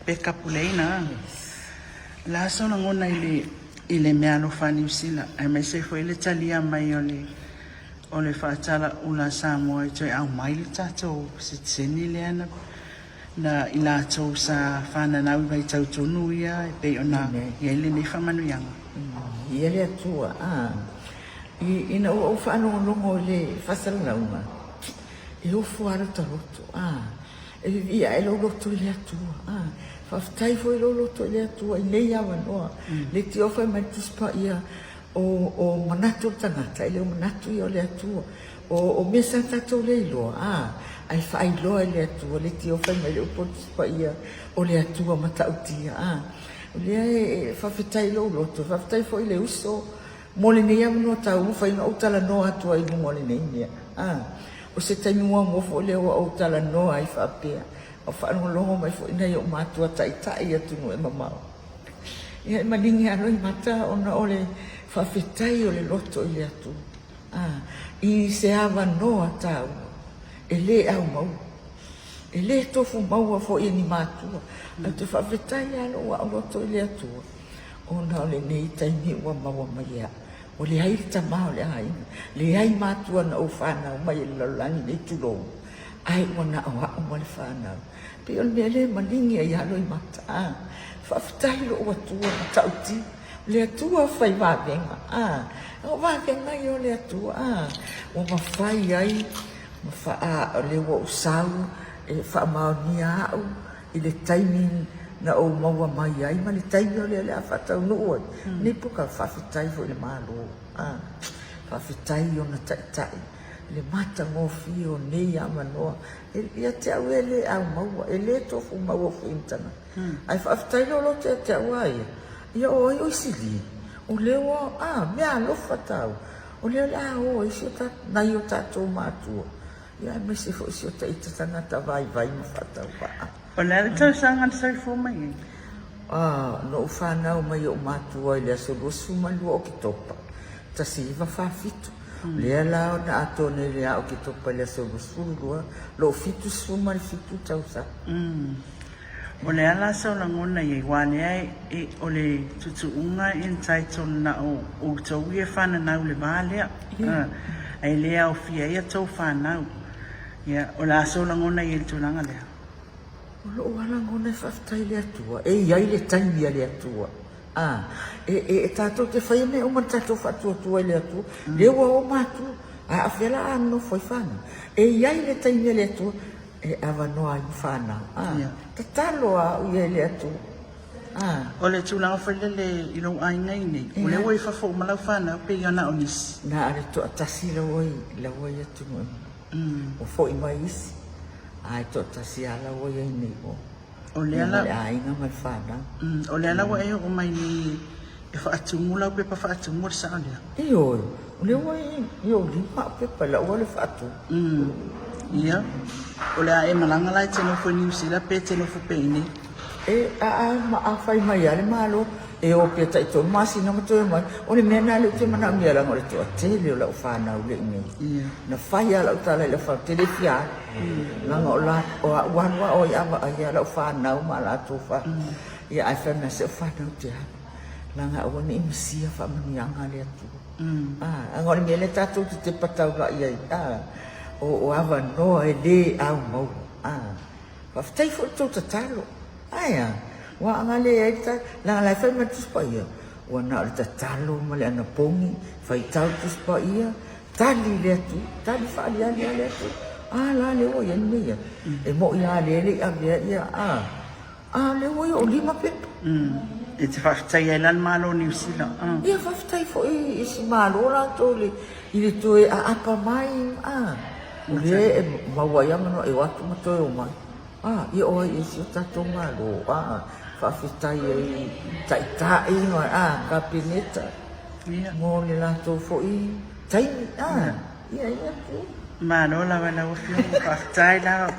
Backup leina. O le a sou lagona i le i le meaalofa a Niu Sila aemaise foi le talia mai o le o le faatala ula a Samoa e toe aumai le tatou sitiseni lea na na i latou sa fananau i vaitau tonu ia e pei ona i ai lenei faamanuiaga. Ia le Atua, a. Ina ua ou faalogologo i le faasalalauga, e ofo lava lota loto, a. E vivii ae lou loto i le Atua, a. Faafetai foi lou loto i le Atua i nei avanoa. Leitioa fai mai le Tusi Paia, o, o manatu o le tagata, e le o manatu ia o le Atua. O, o mea sa tatou le iloa, a, ae faailoa e le Atua, leitioa fai mai le upu o le Tusi Paia, o le Atua matautia, a. O lea e faafetai i lou loto, faafetai foi i le uso mo lenei avanoa taua, mafai ona ou talanoa atu ai i luga o lenei mea, a. O se taimi muamua foi lea ua ou talanoa ai faapea, a o faalogologo mai foi nai ou matua taitai i atunuu e mamao. Ia, e maligi lava loimata ona o le faafetai o le loto i le Atua, a, i se avanoa taua e le aumaua, e le tofu maua foi e ni matua. Ae ou te faafetai lava lou au loto i le Atua ona o lenei taimi ua maua mai e au. Ua leai le tama o le aiga, leai matua na ou fanau mai e le lalolagi nei, tulou, ae ua na o au ma le fanau. E pei o le mea lea e maligi ai lava loimata, a. Faafetai lou Atua matautia, o le Atua fai vavega, a. O vavega ia o le Atua, a. Ua mafai ai ma faa, o lea ua ou sau e faamaonia au i le taimi na ou maua mai ai ma le taimi o lea o le a faataunuu ai lenei polokalame. Faafetai foi i le Malo, faafetai i ona taitai i le matagofie o nei avanoa. Ia te au e le aumaua, e le tofu maua foi i ni tagata. Ae faafetai loloto ia te au a ia, ia o ai o Isili, o lea ua, a, meaalofa tāua, o lea o le a o ai si o ta, nai o tatou matua. Ia aemaise foi si o ta ita tagata vaivai ma faatauvaa. O le a le tausaga na soifua mai ai? A, na ou fanau mai i ou matua i le aso 22 o Oketopa, 1947. O lea la na atoa nei le a Oketopa i le aso 22, lou 77 tausaga. O le a la sau lagona i ai, aua lea e, o le tuutuuga e entitled na o outou ia e fananau i le va lea, ae le aofia ai a tou fanau. Ia, o le a sou lagona i ai i le tulaga lea? O lou lava lagona e faafetai i le Atua, e i ai le taimi a le Atua. A, e, e, e tatou te faia mea uma na tatou faatuatua i le Atua, lea ua o matua, a o fea la a nonofo ai fanau? E i ai le taimi a le Atua E avanoa ai ma fanau. A, tatalo a au ia i le Atua. A. O le tulaga foi lele i lou aiga i nei, o lea ua i fafo uma lau fanau pe ia na o nisi? Na o le toatasi la ua i atunuu e mamao. Ua foi mai isi, a e toatasi lava la ua i ai nei o. O lea la. Ma le aiga ma le fanau. O lea la ua e oo mai nei e faatumu lau pepa faatumu, o le sao lea? Ioe, o lea ua i ou lima au pepa i lau alu e faatumu. Ia, o le a e malaga la e te nofo i Niu Sila pe e te nofo pea i inei? E, a, a, a fai mai lava le Malo, e o pea taitolu masina ma toe omai. O le mea lena lea ou te manaomia leaga o le toatele o lau fanau lea i inei. Na fai lava lau tala i lau fanau, ou te le fia alu, leaga o la, o a'u alu lava o ai a vaai a lau fanau ma a latou fanau. Ia ae fai mai, se o fanau te alu, leaga aua ne i misia faamanuiaga a le Atua. A, leaga o le mea lea tatou te tepa taula'i ai, a, o avanoa e le au maua. A, faafetai foi i le tou tatalo. Ae a, ua aga leai le ta, leaga la e fai mai le Tusi Paia, ua na o le tatalo ma le anapogi, faitau le Tusi Paia, tali le Atua, tali faaaliali lava le Atua. A la lea ua i ai le mea ia. E moni lava lea e le i avea ia, a. A, lea ua i ou lima pepa. E te faafetai ai la le Malo o Niu Sila. Ia, faafetai foi i si Malo latou i le toe aapa mai, a, o lea e maua ai avanoa e o atu ma toe omai. A, ia o ai e si o tatou Malo, a, faafetai ai i Taitai ma, a, Kapeneta mo le latou foi taimi, a, ia, ia. Malo lava i lau Afioga, faafetai lava.